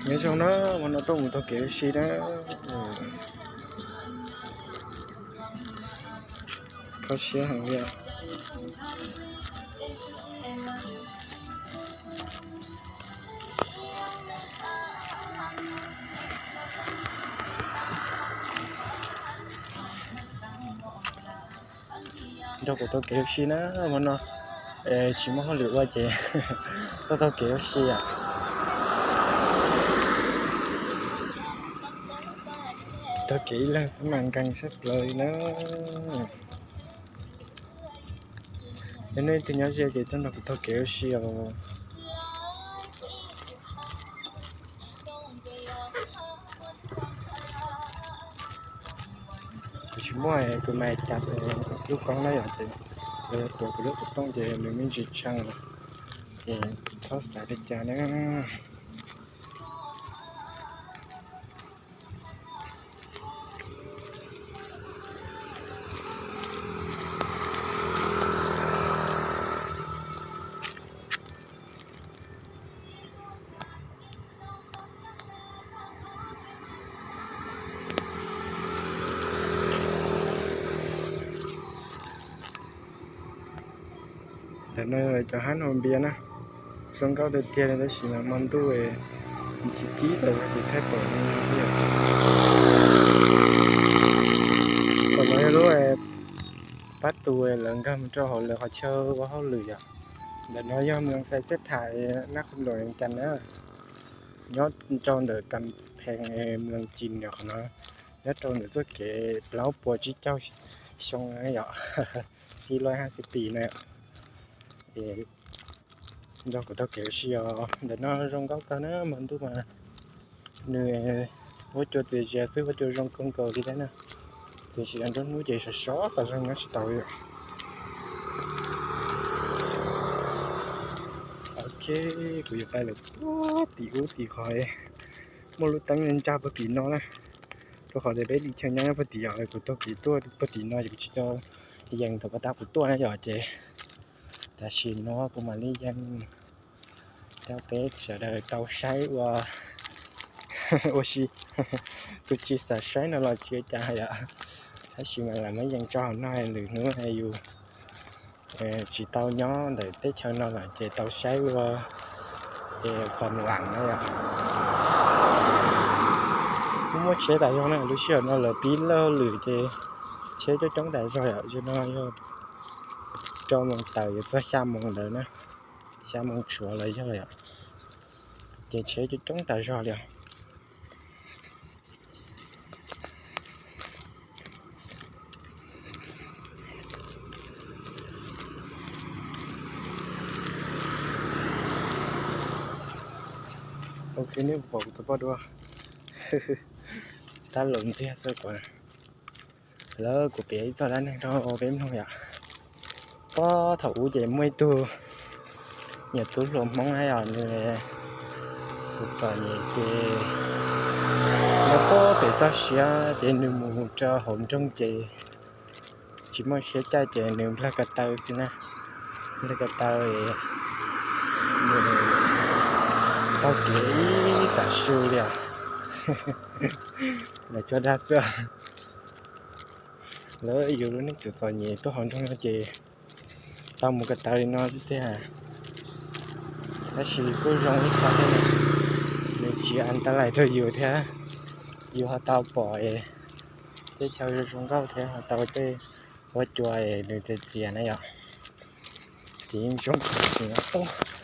Nyob zoo na, hmo no tuaj mus taug kev ua si na. Kho siab heev li. Nrog kuv taug kev ua si na, hmo no tsis muaj hauj lwm ua ces tuaj taug kev ua si yom. Taug kev ib leeg xwb mas nkeeg sab plaws li na. Yog nej leej twg nyob ze ces tuaj nrog kuv taug kev ua si os. Kuv tsis muaj, kuv mas cas lub koob na yom, ces tuav kuv lub xov tooj ces nws me ntsis tsheej lawm, ces txhob xav li cas na. Ntawm no cov hab nua npias na, zoo nkauj tiag tiag li tab sis mas hmo ntuj cib cib tau ces thaij pom li no thiab. Tom no yog lub pab tus lawv nkag mus rau hauv lawv qhov chaw ua hauj lwm yom. Ntawm no yog mloog xais txhiaj tham nab qhov luam cas na, nyob rau ntawm kas phees mloog cim ntawm qhov no, nyob rau ntawm txoj kev plaub puas tsib caug xyoo yom, xib loj hab xib pis na yom. Nrog kuv taug kev ua si os, ntawm no zoo nkauj kawg na, hmo ntuj mas nws huab cua txias zias xwb, huab cua zoo kawg nkaus li thiab na. Tiam sis nruab hnub ces sov sov tas zog nyob tsis tau li. Ok, kuv yuav pais lawm puag tim ub tim qhov muaj lub teeb ntsaj puag tim no na. Rau qhov tias peb li chaw nyob nyob puag tim yom, kuv taug kev tuaj puag tim no ces kuv tsis tau yees thaum pas tas kuv tuaj na yom, ces tam sim no kuv mam li yees rau peb sawv daws tau saib ua, ua si. Tus tsis xav saib no los tsis ua cas yom, tab sis mas lam muab yees tso hauv no, lwm hnub yus tsis tau nyob ntawm teb chaws no lawm ces tau saib ua fam lam na yom. Kuj muaj tsheb tas zog na, lub sij hawm no lawv pib lawj hauj lwm ces tsheb coob coob tas zog yom. Zaum no yog rau moos tawm yuav txog xya moos ntawd na, xya moos tshuav los yog yom, ces tsheb coob coob tas zog li os. Ok, nej puas pom kuv tus poj duab tab laus ntxiag xwb kuv. Lawv kuv piav ib txoj dab neeg rau peb mloog yom. Puag thaum ub ces muaj ib tug niam tub hluas Hmoob na yom, nws txom txom nyem ces nyob puag pem toj siab ces nws mus rau hauv nroog ces tsis muaj siab caij ces nws nplawg ko taw xwb na. Nplawg ko taw, nws taug kev ib tag su li os. Lawv tso dag xwb. Lawv yus lub neej txom txom nyem tuaj hauv nroog no ces tau mus ko taw li no xwb tiag. Tab sis kuj zoo ib qho thiab, nws tsis an ta lais rau yus thiab, yus ho tau pom teb chaws zoo nkauj thiab ho tau tej huab cua nws txias txias na yom. Ces yeej zoo kawg li os.